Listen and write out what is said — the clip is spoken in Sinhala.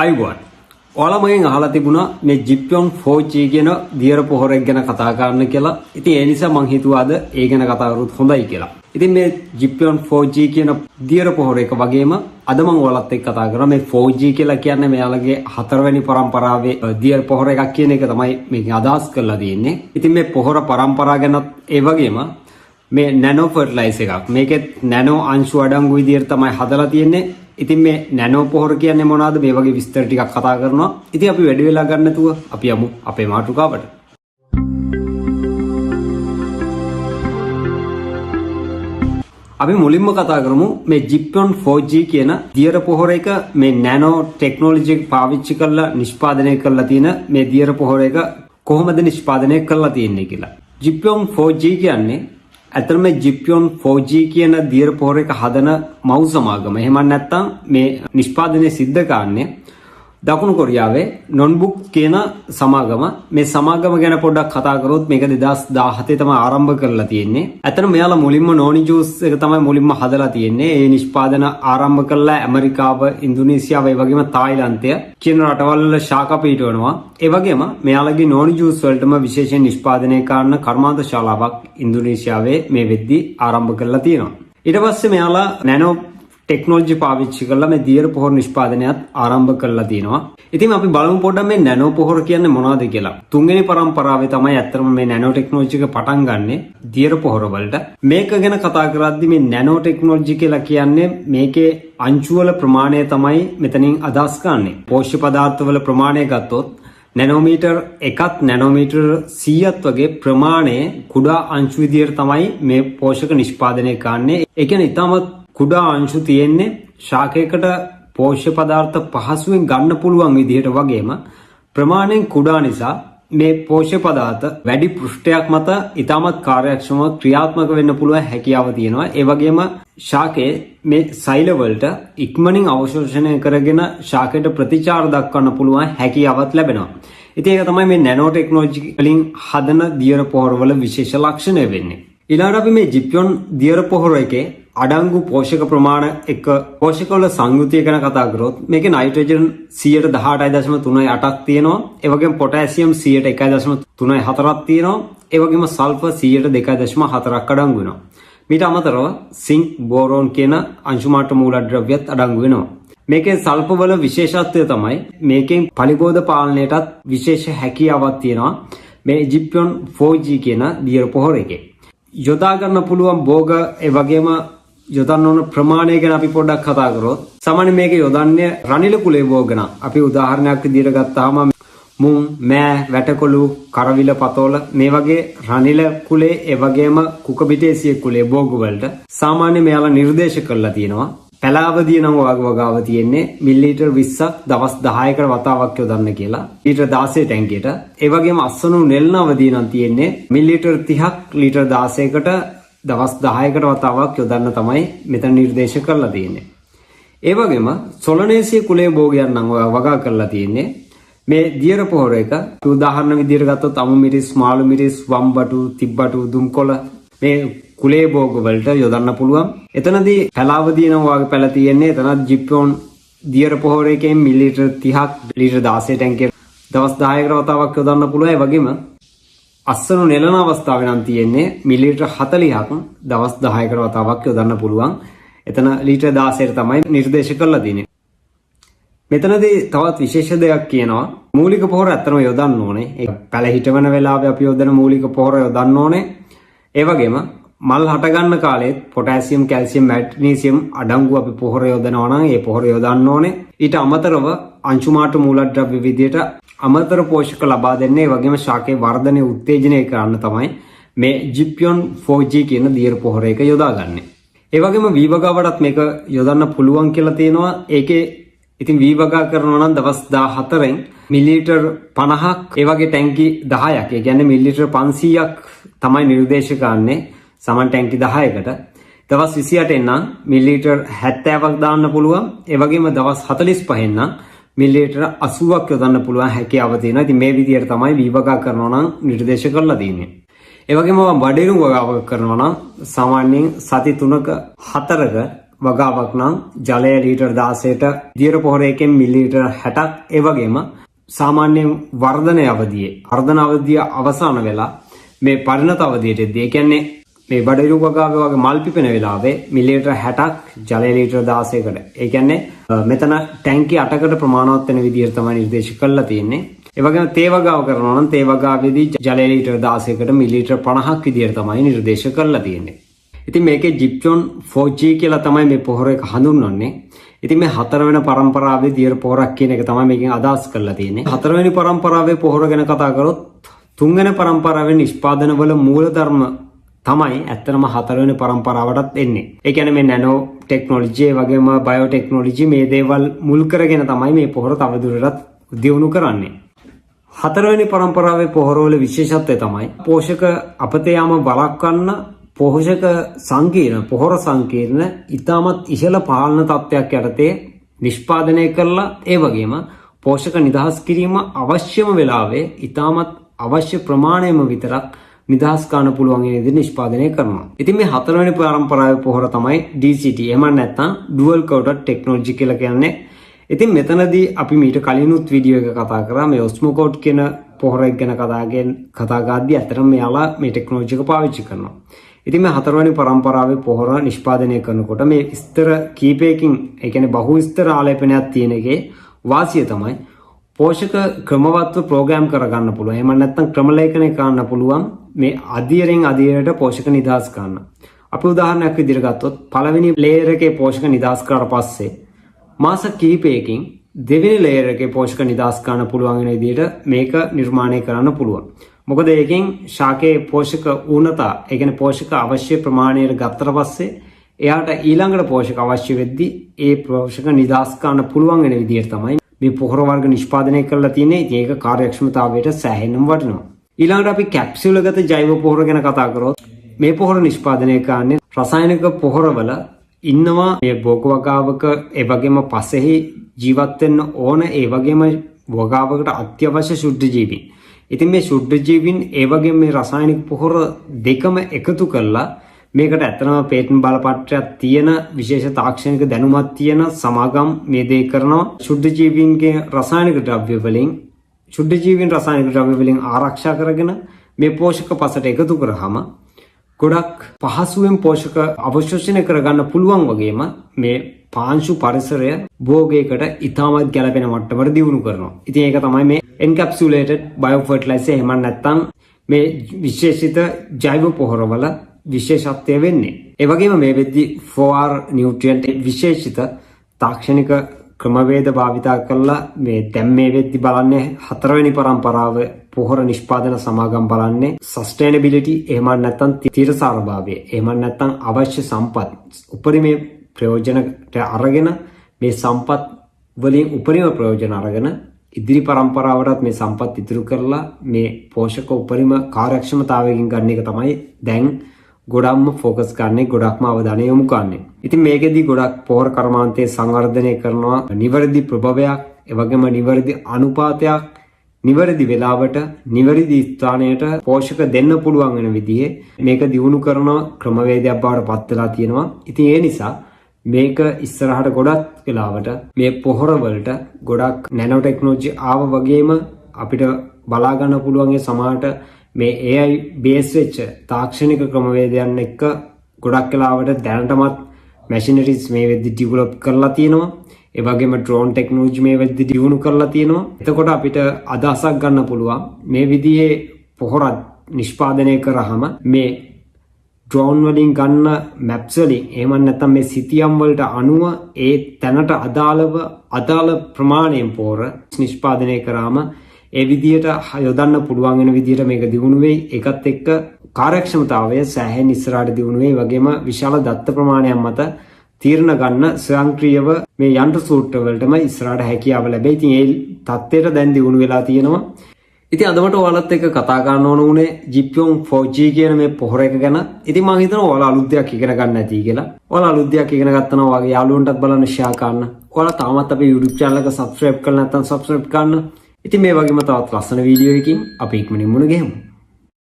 අයිබෝන්. ඔයාලා මගෙන් අහලා තිබුණා මේ Zippion 4G කියන දියර පොහොරක් ගැන කතා කරන්න කියලා. ඉතින් ඒ නිසා මං හිතුවා අද ඒ ගැන කතා කරොත් හොඳයි කියලා. ඉතින් මේ Zippion 4G කියන දියර පොහොර එක වගේම අද මං ඔයාලත් එක්ක කතා කරා මේ 4G කියලා කියන්නේ මෙයාලගේ හතරවෙනි පරම්පරාවේ දියර පොහොර එකක් කියන එක තමයි මේකෙන් අදහස් කරලා තියෙන්නේ. ඉතින් මේ පොහොර පරම්පරාව ගැනත් ඒ වගේම මේ නැනෝ ෆර්ටිලයිසර් එකක්. මේකෙත් නැනෝ අංශු අඩංගු විදියට තමයි හදලා තියෙන්නේ. ඉතින් මේ නැනෝ පොහොර කියන්නේ මොනවද මේ වගේ විස්තර ටිකක් කතා කරනවා. ඉතින් අපි වැඩි වෙලා ගන්න නැතුව අපි යමු අපේ මාතෘකාවට. අපි මුලින්ම කතා කරමු මේ Zippion 4G කියන දියර පොහොර එක මේ නැනෝ ටෙක්නොලොජි එක පාවිච්චි කරලා නිෂ්පාදනය කරලා තියෙන මේ දියර පොහොර එක කොහොමද නිෂ්පාදනය කරලා තියෙන්නේ කියලා. Zippion 4G කියන්නේ ඇත්තටම මේ Zippion 4G කියන දියර පොහොර එක හදන මව් සමාගම. එහෙම නැත්නම් මේ නිෂ්පාදනය සිද්ධ කරන්නේ දකුණු කොරියාවේ නොන්බුක් කියන සමාගම. මේ සමාගම ගැන පොඩ්ඩක් කතා කරොත් මේක 2017 තමයි ආරම්භ කරලා තියෙන්නේ. ඇත්තටම මෙයාලා මුලින්ම නෝනි ජූස් එක තමයි මුලින්ම හදලා තියෙන්නේ. ඒ නිෂ්පාදන ආරම්භ කරලා ඇමරිකාව, ඉන්දුනීසියාව, ඒ වගේම තායිලන්තය කියන රටවල් වල ශාඛා පිහිටවනවා. ඒ වගේම මෙයාලගේ නෝනි ජූස් වලටම විශේෂයෙන් නිෂ්පාදනය කරන කර්මාන්ත ශාලාවක් ඉන්දුනීසියාවේ මේ වෙද්දී ආරම්භ කරලා තියෙනවා. ඊට පස්සේ මෙයාලා නැනෝ ටෙක්නොලොජි පාවිච්චි කරලා මේ දියර පොහොර නිෂ්පාදනයත් ආරම්භ කරලා තියෙනවා. ඉතින් අපි බලමු පොඩ්ඩක් මේ නැනෝ පොහොර කියන්නේ මොනවද කියලා. තුන්වෙනි පරම්පරාවේ තමයි ඇත්තටම මේ නැනෝ ටෙක්නොලොජි එක පටන් ගන්නෙ දියර පොහොර වලට. මේක ගැන කතා කරද්දි මේ නැනෝ ටෙක්නොලොජි කියලා කියන්නේ මේකේ අංශු වල ප්‍රමාණය තමයි මෙතනින් අදහස් කරන්නේ. පෝෂ්‍ය පදාර්ථ වල ප්‍රමාණය ගත්තොත් නැනෝමීටර් එකත් නැනෝමීටර් 100ත් වගේ ප්‍රමාණයේ කුඩා අංශු විදියට තමයි මේ පෝෂක නිෂ්පාදනය කරන්නේ. ඒ කියන්නේ ඉතාමත් කුඩා අංශු තියෙන්නේ ශාකයකට පෝෂ්‍ය පදාර්ථ පහසුවෙන් ගන්න පුළුවන් විදිහට වගේම ප්‍රමාණයෙන් කුඩා නිසා මේ පෝෂ්‍ය පදාර්ථ වැඩි පෘෂ්ඨයක් මත ඉතාමත් කාර්යක්ෂමව ක්‍රියාත්මක වෙන්න පුළුවන් හැකියාව තියෙනවා. ඒ වගේම ශාකයේ මේ සෛල වලට ඉක්මනින් අවශෝෂණය කරගෙන ශාකයට ප්‍රතිචාර දක්වන්න පුළුවන් හැකියාවත් ලැබෙනවා. ඉතින් ඒක තමයි මේ නැනෝ ටෙක්නොලොජි වලින් හදන දියර පොහොර වල විශේෂ ලක්ෂණය වෙන්නේ. ඊළඟට අපි මේ ජිප්පියොන් දියර පොහොර එකේ අඩංගු පෝෂක ප්‍රමාණ එක්ක පෝෂක වල සංයුතිය ගැන කතා කරොත් මේකේ නයිට්‍රජන් 18.38ක් තියෙනවා. ඒ වගේම පොටෑසියම් 1.34ක් තියෙනවා. ඒ වගේම සල්ෆර් 2.4ක් අඩංගු වෙනවා. මීට අමතරව සිංක්, බෝරෝන් කියන අංශු මාත්‍ර මූලද්‍රව්‍යත් අඩංගු වෙනවා. මේකේ සල්ෆර් වල විශේෂත්වය තමයි මේකෙන් පලිගෝද පාලනයටත් විශේෂ හැකියාවක් තියෙනවා මේ ජිප්පියොන් 4G කියන දියර පොහොර එකේ. යොදා ගන්න පුළුවන් භෝග ඒ වගේම යොදන්න ඕන ප්‍රමාණය ගැන අපි පොඩ්ඩක් කතා කරොත් සාමාන්‍ය මේක යොදන්නේ රනිල කුලේ භෝග නම් අපි උදාහරණයක් විදිහට ගත්තාම මුං, මෑ, වැටකොළු, කරවිල, පතෝල මේ වගේ රනිල කුලේ ඒ වගේම කුකබිටේසිය කුලේ භෝග වලට සාමාන්‍ය මෙයාලා නිර්දේශ කරලා තියෙනවා. පැලාවදිය නම් වග වගාව තියෙන්නේ මිලිලීටර් 20ක් දවස් 10කට වතාවක් යොදන්න කියලා. ලීටර් 16 ටැංකියට. ඒ වගේම අස්සනු නෙල්න අවදිය නම් තියෙන්නේ මිලිලීටර් 30ක් ලීටර් 16කට දවස් 10කට වතාවක් යොදන්න තමයි මෙතන නිර්දේශ කරලා තියෙන්නේ. ඒ වගේම සොලනේසිය කුලයේ භෝගයන් නම් වගා කරලා තියෙන්නේ මේ දියර පොහොර එක උදාහරණ විදියට ගත්තොත් අමු මිරිස්, මාළු මිරිස්, වම්බටු, තිබ්බටු, දුම්කොළ මේ කුලේ භෝග වලට යොදන්න පුළුවන්. එතනදී පැලාවදිය නම් වගේ පැල තියෙන්නේ. එතනත් ජිප්පෝන් දියර පොහොර එකෙන් මිලිලීටර් 30ක් ලීටර් 16 ටැංකිය දවස් 10කට වතාවක් යොදන්න පුළුවන්. ඒ වගේම අස්සනු නෙලන අවස්ථාවේ නම් තියෙන්නේ මිලිලීටර් 40ක් දවස් 10කට වතාවක් යොදන්න පුළුවන්. එතන ලීටර් 16ට තමයි නිර්දේශ කරලා තියෙන්නේ. මෙතනදී තවත් විශේෂ දෙයක් කියනවා. මූලික පොහොර ඇත්තටම යොදන්න ඕනේ. ඒ පැල හිටවන වෙලාවේ අපි යොදන මූලික පොහොර යොදන්න ඕනේ. ඒ වගේම මල් හට ගන්න කාලෙත් පොටෑසියම්, කැල්සියම්, මැග්නීසියම් අඩංගු අපි පොහොර යොදනවා නම් ඒ පොහොර යොදන්න ඕනේ. ඊට අමතරව අංශු මාත්‍ර මූලද්‍රව්‍ය විදියට අමතර පෝෂක ලබා දෙන්නේ ඒ වගේම ශාකයේ වර්ධනය උත්තේජනය කරන්න තමයි මේ ජිප්පියොන් 4G කියන දියර පොහොර එක යොදාගන්නේ. ඒ වගේම වී වගාවටත් මේක යොදන්න පුළුවන් කියලා තියෙනවා. ඒකේ ඉතින් වී වගා කරනවා නම් දවස් 14න් මිලිලීටර් 50ක් ඒ වගේ ටැංකි 10ක් ඒ කියන්නේ මිලිලීටර් 500ක් තමයි නිර්දේශ කරන්නේ සමන් ටැංකි 10කට. දවස් 28න් නම් මිලිලීටර් 70ක් දාන්න පුළුවන්. ඒ වගේම දවස් 45න් නම් මිලිලීටර් 80ක් යොදන්න පුළුවන් හැකියාව තියෙනවා. ඉතින් මේ විදියට තමයි වී වගා කරනවා නම් නිර්දේශ කරලා තියෙන්නේ. ඒ වගේම මම වඩේරු වගාව කරනවා නම් සාමාන්‍යයෙන් සති 3ක 4ක වගාවක් නම් ජලය ලීටර් 16ට දියර පොහොරයකින් මිලිලීටර් 60ක්, ඒ වගේම සාමාන්‍යයෙන් වර්ධන අවදියේ, වර්ධන අවදිය අවසන් වෙලා මේ පරිණත අවදියට එද්දී, ඒ කියන්නේ මේ බඩිරු වගාවේ වගේ මල් පිපෙන වෙලාවේ මිලිලීටර් 60ක් ජලය ලීටර් 16කට. ඒ කියන්නේ මෙතන ටැංකි 8කට ප්‍රමාණවත් වෙන විදිහට තමයි නිර්දේශ කරලා තියෙන්නේ. ඒ වගේම තේ වගාව කරනවා නම් තේ වගාවේදී ජලය ලීටර් 16කට මිලිලීටර් 50ක් විදිහට තමයි නිර්දේශ කරලා තියෙන්නේ. ඉතින් මේකේ ජිප්චොන් 4G කියලා තමයි මේ පොහොර එක හඳුන්වන්නේ. ඉතින් මේ හතරවෙනි පරම්පරාවේ දියර පොහොරක් කියන එක තමයි මේකෙන් අදහස් කරලා තියෙන්නේ. හතරවෙනි පරම්පරාවේ පොහොර ගැන කතා කරොත්, තුන්වෙනි පරම්පරාවේ නිෂ්පාදනවල මූලධර්ම තමයි ඇත්තටම හතරවෙනි පරම්පරාවටත් එන්නේ. ඒ කියන්නේ මේ නැනෝ ටෙක්නොලොජි, ඒ වගේම බයෝ ටෙක්නොලොජි, මේ දේවල් මුල් කරගෙන තමයි මේ පොහොර තවදුරටත් දියුණු කරන්නේ. හතරවෙනි පරම්පරාවේ පොහොරවල විශේෂත්වය තමයි පෝෂක අපතේ යාම වළක්වන්න පෝෂක සංකීර්ණ පොහොර සංකීර්ණ ඉතාමත් ඉහළ පාලන තත්ත්වයක් යටතේ නිෂ්පාදනය කරලා, ඒ වගේම පෝෂක නිදහස් කිරීම අවශ්‍යම වෙලාවේ ඉතාමත් අවශ්‍ය ප්‍රමාණයම විතරක් නිදහස් කරන්න පුළුවන් වෙන විදිහට නිෂ්පාදනය කරනවා. ඉතින් මේ හතරවෙනි පරම්පරාවේ පොහොර තමයි DCT, එහෙම නැත්නම් ඩුවල් කෝටඩ් ටෙක්නොලොජි කියලා කියන්නේ. ඉතින් මෙතනදී අපි මීට කලිනුත් වීඩියෝ එක කතා කරා මේ ඔස්මෝකෝට් කියන පොහොරයක් ගැන කතා කරද්දී ඇත්තටම මෙයාලා මේ ටෙක්නොලොජි එක පාවිච්චි කරනවා. ඉතින් මේ හතරවෙනි පරම්පරාවේ පොහොර නිෂ්පාදනය කරනකොට මේ ස්තර කීපයකින්, ඒ කියන්නේ බහු ස්තර ආලේපනයක් තියෙන එකේ වාසිය තමයි පෝෂක ක්‍රමවත්ව ප්‍රෝග්‍රෑම් කරගන්න පුළුවන්. එහෙම නැත්නම් ක්‍රමලේඛනය කරන්න පුළුවන් මේ අදියරෙන් අදියරට පෝෂක නිදහස් කරන්න. අපි උදාහරණයක් විදිහට ගත්තොත්, පළවෙනි ලේයර් එකේ පෝෂක නිදහස් කරාට පස්සේ මාස කිහිපයකින් දෙවෙනි ලේයර් එකේ පෝෂක නිදහස් කරන්න පුළුවන් වෙන විදිහට මේක නිර්මාණය කරන්න පුළුවන්. මොකද ඒකෙන් ශාකයේ පෝෂක ඌනතා, ඒ කියන්නේ පෝෂක අවශ්‍ය ප්‍රමාණයට ගත්තට පස්සේ එයාට ඊළඟට පෝෂක අවශ්‍ය වෙද්දී ඒ පෝෂක නිදහස් කරන්න පුළුවන් වෙන විදිහට තමයි මේ පොහොර වර්ග නිෂ්පාදනය කරලා තියෙන්නේ. ඉතින් ඒක කාර්යක්ෂමතාවයට සෑහෙනම වටිනවා. ඊළඟට අපි කැප්සියුලගත ජෛව පොහොර ගැන කතා කරොත්, මේ පොහොර නිෂ්පාදනය කරන්නේ රසායනික පොහොරවල ඉන්නවා මේ භෝග වගාවක, ඒ වගේම පසෙහි ජීවත් වෙන්න ඕන, ඒ වගේම වගාවකට අත්‍යවශ්‍ය ක්ෂුද්‍ර ජීවීන්. ඉතින් මේ ක්ෂුද්‍ර ජීවීන්, ඒ වගේම මේ රසායනික පොහොර දෙකම එකතු කරලා මේකට ඇත්තටම පේටන්ට් බලපත්‍රයක් තියෙන, විශේෂ තාක්ෂණික දැනුමක් තියෙන සමාගම් මේ දේ කරනවා. ක්ෂුද්‍ර ජීවීන්ගේ රසායනික ද්‍රව්‍ය වලින්, ක්ෂුද්‍ර ජීවීන් රසායනික ද්‍රව්‍ය වලින් ආරක්ෂා කරගෙන මේ පෝෂක පසට එකතු කරාම ගොඩක් පහසුවෙන් පෝෂක අවශෝෂණය කරගන්න පුළුවන් වගේම මේ පාංශු පරිසරය භෝගයකට ඉතාමත් ගැළපෙන මට්ටමට දියුණු කරනවා. ඉතින් ඒක තමයි මේ එන්කැප්සුලේටඩ් බයෝෆර්ටිලයිසර්, එහෙම නැත්නම් මේ විශේෂිත ජෛව පොහොරවල විශේෂත්වය වෙන්නේ. ඒ වගේම මේ වෙද්දි 4R නියුට්‍රියන්ට් විශේෂිත තාක්ෂණික ක්‍රමවේද භාවිතා කරලා මේ දැන් මේ වෙද්දි බලන්නේ හතරවෙනි පරම්පරාව පොහොර නිෂ්පාදන සමාගම් බලන්නේ සස්ටේනබිලිටි, එහෙම නැත්නම් තිරසාරභාවය, එහෙම නැත්නම් අවශ්‍ය සම්පත් උපරිම ප්‍රයෝජනට අරගෙන, මේ සම්පත් වලින් උපරිම ප්‍රයෝජන අරගෙන ඉදිරි පරම්පරාවටත් මේ සම්පත් ඉතුරු කරලා මේ පෝෂක උපරිම කාර්යක්ෂමතාවයකින් ගන්න එක තමයි දැන් ගොඩක්ම ෆෝකස් කරන්නේ, ගොඩක්ම අවධානය යොමු කරන්නේ. ඉතින් මේකෙදි ගොඩක් පොහොර කර්මාන්තයේ සංවර්ධනය කරනවා නිවැරදි ප්‍රභවයක්, ඒ වගේම නිවැරදි අනුපාතයක්, නිවැරදි වෙලාවට නිවැරදි ස්ථානයට පෝෂක දෙන්න පුළුවන් වෙන විදිහේ මේක දියුණු කරන ක්‍රමවේදයක් බවට පත් වෙලා තියෙනවා. ඉතින් ඒ නිසා මේක ඉස්සරහට ගොඩක් වෙලාවට මේ පොහොර වලට ගොඩක් නැනෝ ටෙක්නොලොජි ආව වගේම අපිට බලා ගන්න පුළුවන් ඒ සමහරට මේ AI base වෙච්ච තාක්ෂණික ක්‍රමවේදයන් එක්ක ගොඩක් වෙලාවට දැනටමත් මැෂිනරිස් මේ වෙද්දි ඩිවලොප් කරලා තියෙනවා. ඒ වගේම ඩ්‍රෝන් ටෙක්නොලොජි මේ වෙද්දි දියුණු කරලා තියෙනවා. එතකොට අපිට අදහසක් ගන්න පුළුවන් මේ විදිහේ පොහොරක් නිෂ්පාදනය කරාම මේ ඩ්‍රෝන් වලින් ගන්න මැප්ස් වලින්, එහෙම නැත්නම් මේ සිතියම් වලට අනුව ඒ තැනට අදාළව අදාළ ප්‍රමාණයෙන් පොහොර නිෂ්පාදනය කරාම ඒ විදිහට යොදන්න පුළුවන් වෙන විදිහට මේක දියුණු වෙයි. ඒකත් එක්ක කාර්යක්ෂමතාවය සෑහෙන ඉස්සරහට දියුණු වෙයි. වගේම විශාල දත්ත ප්‍රමාණයක් මත තීරණ ගන්න ස්වයංක්‍රීයව මේ යන්ත්‍ර සූත්‍ර වලටම ඉස්සරහට හැකියාව ලැබෙයි. ඉතින් ඒ තත්ත්වයට දැන් දියුණු වෙලා තියෙනවා. ඉතින් අද මට ඔයාලත් එක්ක කතා කරන්න ඕන වුණේ Zipyong 4G කියන මේ පොහොර එක ගැන. ඉතින් මං හිතනවා ඔයාලා අලුත් දෙයක් ඉගෙන ගන්න ඇති කියලා. ඔයාලා අලුත් දෙයක් ඉගෙන ගත්තා නම් ඔයාගේ යාළුවන්ටත් බලන්න ෂෙයා කරන්න. ඔයාලා තාමත් අපේ YouTube channel එක subscribe කරලා නැත්නම් subscribe කරන්න. ඉතින් මේ වගේම තවත් ලස්සන වීඩියෝ එකකින් අපි ඉක්මනින් මුණ ගැහෙමු.